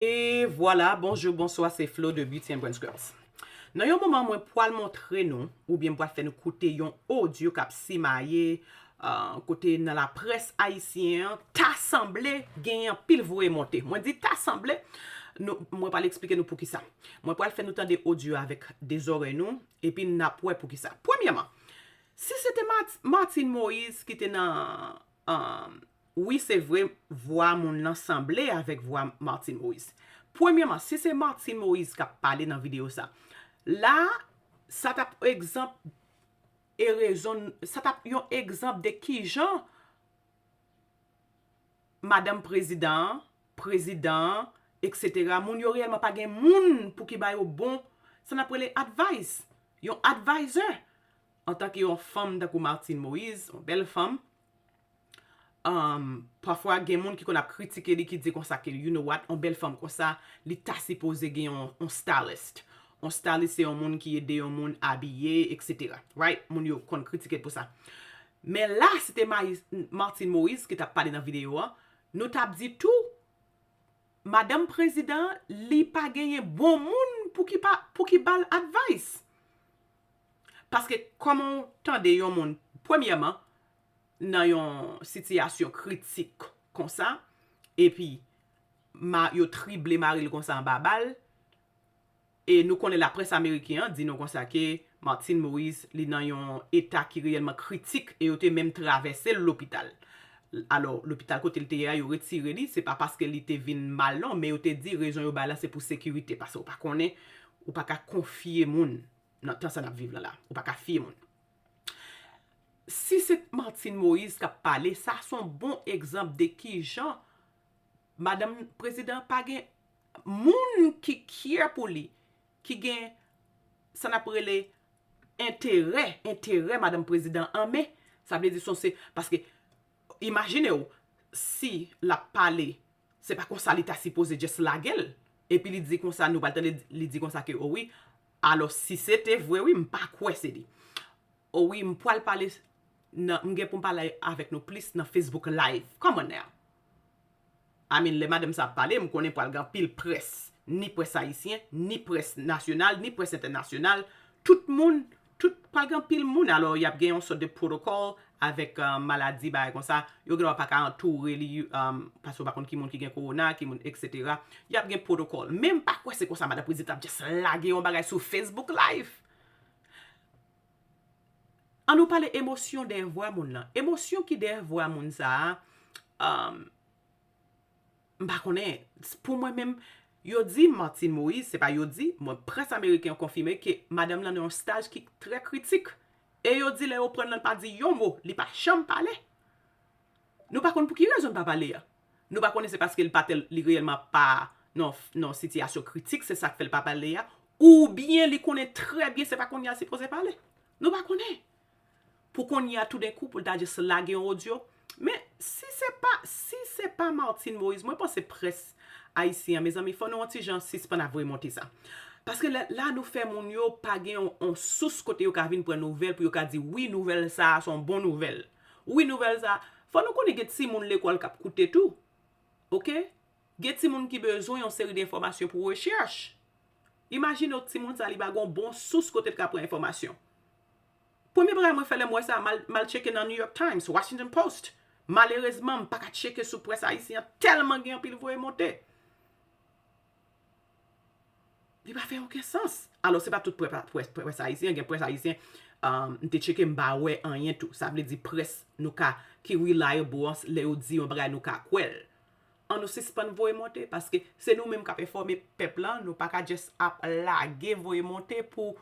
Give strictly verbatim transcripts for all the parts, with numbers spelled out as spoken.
E vwala, bonjou, bonswa, se Flo de Beauty and Brain Scrubs. Nan yon moman, mwen pwal montre nou, oubyen m pwal fè nou koute yon odyo k ap simaye, euh, kote nan laprès ayisyen an, ta sanble gen anpil voye monte. Mwen di ta sanble, nou, mwen pral eksplike nou poukisa. Mwen pral fè nou tande odyo avèk de zòrèy nou, epi n ap wè poukisa. Premyèman, si se te Mat- Martine Moïse ki te nan, um, wi, se vre, vwa moun nan sanble avèk vwa Martine Moïse. Premyèman, si se Martine Moïse k ap pale nan videyo sa, la, sa t ap egzanp e rezon, sa t ap yon egzanp de kijan madanm prezidan an, prezidan an, et cetera, moun yo reyèlman pa gen moun pou ki ba yo bon, sa n ap rele advice, yon advisor. Antanke yon fanm tankou Martine Moïse, yon bèl fanm, um, pafwa gen moun ki konn ap kritike li, ki di konsa ke, you know what, yon bèl fanm konsa, li ta sipoze gen yon, yon stylist. Yon stylist se yon moun ki ede yon moun abiye, et cetera. Right? Moun yo konn kritike pou sa. Men la, si te Mayi- Martine Moïse ki t ap pale nan videyo a, nou t ap di tou, madanm prezidan an, li pa genyen bon moun pou ki pa, pou ki ba l advice. Paske kòman w tande yon moun, premyèman, nan yon sitiyasyon kritik konsa, epi ma, yo trible mari l konsa anba bal, e nou konnen laprès ameriken an di nou konsa ke Martine Moïse, li nan yon eta ki reyèlman kritik, e yo te menm travèse l lopital. Alò, lopital kote l te ye a, yo retire li, se pa paske li te vin mal non, men yo te di rezon yo bay la se pou sekirite, paske ou pa konnen, ou pa ka konfye moun nan tan sa n ap viv la la, ou pa ka fye moun. Si se Martine Moïse k ap pale, sa se yon bon egzanp de kijan madanm prezidan pa gen moun ki care pou li, ki gen sa n ap rele enterè, enterè madanm prezidan an men. Sa vle di se yon se, paske imajine w, si l ap pale, se pa konsa li ta sipoze just lage l. Epi li di konsa, nou pral tande li di konsa ke, o wi, alò si se te vre, wi, m pa kwè se li. O wi, m pwal pale nan, m gen pou m pale avèk nou plis nan Facebook Live. Come on now. I mean, lè madanm sa ap pale, m konnen pwal gen anpil près, ni près ayisyen, ni près nasyonal, ni près entènasyonal. Tout moun, tout, pwal gen anpil moun. Alò, y ap gen yon sòt de protocol avèk, euh, maladi, bagay konsa. Yo gendwa pa ka antoure li, euh, paske yo pa konn ki moun ki gen kowona, ki moun, et cetera. Y ap gen protocol. Men m pa kwè se konsa madanm prezidan ap just lage yon bagay sou Facebook Live. An nou pale emosyon dèyè vwa moun nan. Emosyon ki dèyè vwa moun sa a, um, m pa konnen, pou mwen menm, yo di Martine Moïse, se pa yo di, mwen, près ameriken an konfime ke madanm nan nan yon staj ki trè kritik. E yo di lè yo pran l, l pa di yon mo, li pa janm pale. Nou pa konn pou ki rezon l pa pale a. Nou pa konnen se paske li pa tèl, li reyèlman pa nan, nan sitiyasyon kritik, se sa k fè l pa pale a. Oubyen li konnen trè byen se pa kounye a l sipoze pale. Nou pa konnen. Pou kounye a, toudenkou, pou l ta just lage yon odyo. Men, si se pa, si se pa Martine Moïse, mwen panse près ayisyen an, mezanmi, fò nou yon ti jan sispann ap voye monte sa. Paske la, la nou fè moun yo pa gen yon, yon sous kote yo ka vin pran nouvèl pou yo ka di, wi, nouvèl sa a se yon bon nouvèl. Wi, nouvèl sa a. Fò nou konnen gen timoun lekòl k ap koute tou. Oke? Gen timoun ki bezwen yon seri de enfòmasyon pou rechèch. Imajine w timoun sa, li pa gen yon bon sous kote l ka pran enfòmasyon. Premye bagay mwen fè lè m wè sa, m al, m al tcheke nan New York Times, Washington Post. Malerezman, m pa ka tcheke sou près ayisyen an, tèlman gen anpil voye monte. Li pa fè okenn sans. Alò, se pa tout prè- près, près ayisyen, gen près ayisyen, um, m te tcheke, m pa wè anyen tou. Sa vle di près nou ka, ki reliable an, lè yo di yon bagay, nou ka kwè l. An nou sispann voye monte, paske se nou menm k ap enfòme pèp lan, nou pa ka just ap lage voye monte pou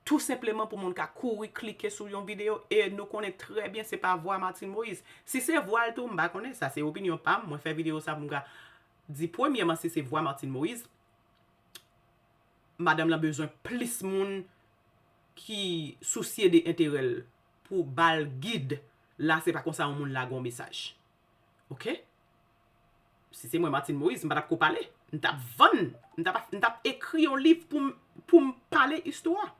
tou senpleman pou moun ka kouri klike sou yon videyo, e nou konnen trè byen se pa vwa Martine Moïse. Si se vwa l tou, m pa konnen, sa se opinyon pa m, mwen fè videyo sa pou m ka di premyèman si se vwa Martine Moïse, madanm lan bezwen plis moun ki sousye de enterè l pou ba l gid. La, se pa konsa yon moun lage yon mesaj. Oke? Si se mwen, Martine Moïse, m pa t ap ko pale. M t ap vann, m t ap, m t ap ekri yon liv pou m, pou m pale istwa.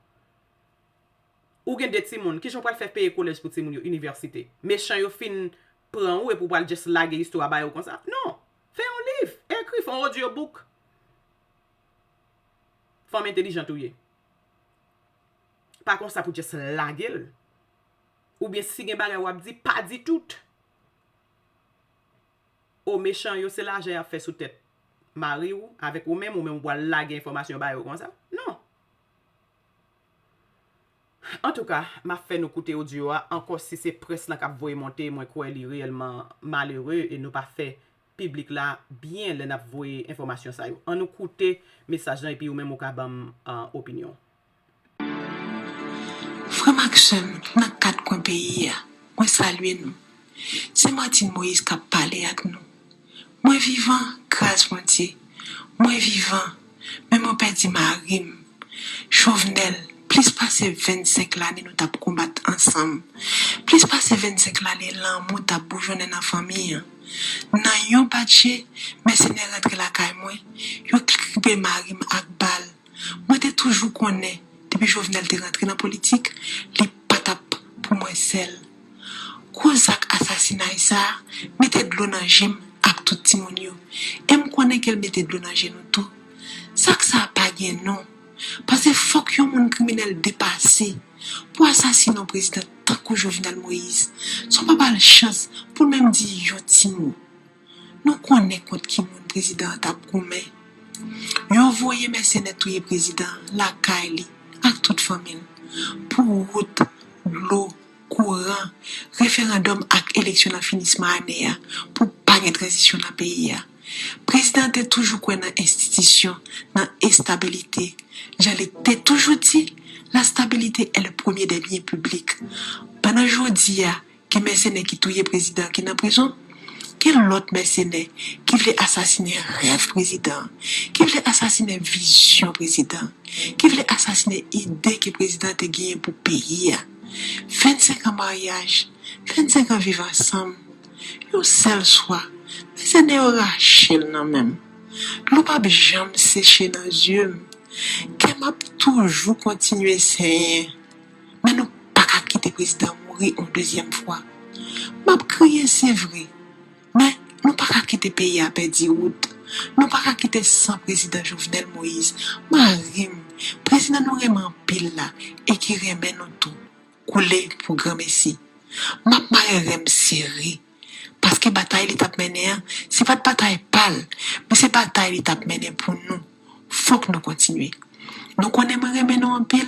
Ou gen de timoun, kijan w pral fè peye kolèj pou timoun yo, inivèsite? Mechan yo fin pran ou epi w pral just lage istwa ba yo konsa? Non. Fè yon liv, ekri, fè yon audiobook. Fanm entelijan tou ye. Pa konsa pou just lage l. Oubyen si gen bagay w ap di, pa di tout. O mechan yo, se lajan y ap fè sou tèt mari w avèk ou menm, ou menm ou pral lage enfòmasyon ba yo konsa. Non. Antouka, m ap fè nou koute odyo a ankò. Si se près lan k ap voye monte, mwen kwè li reyèlman malere e nou pa fè piblik la byen lè n ap voye enfòmasyon sa yo. Ann nou koute mesaj lan epi ou menm ou ka ban m, ah, opinyon w. Frè m ak sè m nan kat kwen peyi a, mwen salye nou. Se Martine Moïse k ap pale ak nou. Mwen vivan, gras Bondye. Mwen vivan, men mwen pèdi mari m. Jovenel, plis pase vennsenk lane nou t ap konbat ansanm. Plis pase vennsenk lane lanmou t ap boujonnen nan fanmi an. Nan yon batje, mèsenè rantre lakay mwen, yo kripe mari m ak bal. Mwen te toujou konnen, depi Jovenel te rantre nan politik, li pa t ap pou mwen sèl. Gwo zak asasinay sa a mete dlo nan je m ak tout timoun yo. E m konnen ke l mete dlo nan je nou tou. Zak sa a pa gen non. Paske fòk yon moun kriminèl depase pou asasine yon prezidan tankou Jovenel Moïse, san w pa ba l chans pou l menm di yon ti mo. Nou konnen kont ki moun prezidan an t ap goumen. Yo voye mèsenè touye prezidan an lakay li ak tout fanmi l pou wout, dlo, kouran, referandòm ak eleksyon nan finisman ane a pou pa gen tranzisyon nan peyi a. Prezidan an te toujou kwè nan enstitisyon, nan estabilite. Jan li te toujou di, la stabilité est le premier des biens publics. Pandan jodi a, gen mèsenè ki touye prezidan an ki nan prizon, gen lòt mèsenè ki vle asasinen rèv prezidan an, ki vle asasinen vizyon prezidan an, ki vle asasinen ide ke prezidan an te genyen pou peyi a. Vennsenk an maryaj, vennsenk an viv ansanm, yon sèl swa, mèsenè yo rache l nan men m. Dlo p ap janm seche nan zye m. Kè m ap toujou kontinye senyen. Men nou pa ka kite prezidan mouri yon dezyèm fwa. M ap kriye, se vre. Men nou pa ka kite peyi a pèdi wout. Nou pa ka kite san prezidan Jovenel Moïse, mari m, prezidan nou renmen anpil la e ki renmen nou tou, koule pou granmesi. M ap mare ren m sere. Paske batay li t ap mennen an, se pa t batay pa l, men se batay li t ap mennen pou nou. Fòk nou kontinye. Nou konnen mwen renmen nou anpil,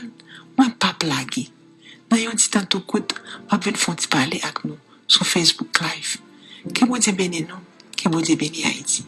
mwen p ap lage. Nan yon ti tan tou kout, m ap vin fè yon ti pale ak nou sou Facebook Live. Ke Bondye beni nou, ke Bondye beni Ayiti.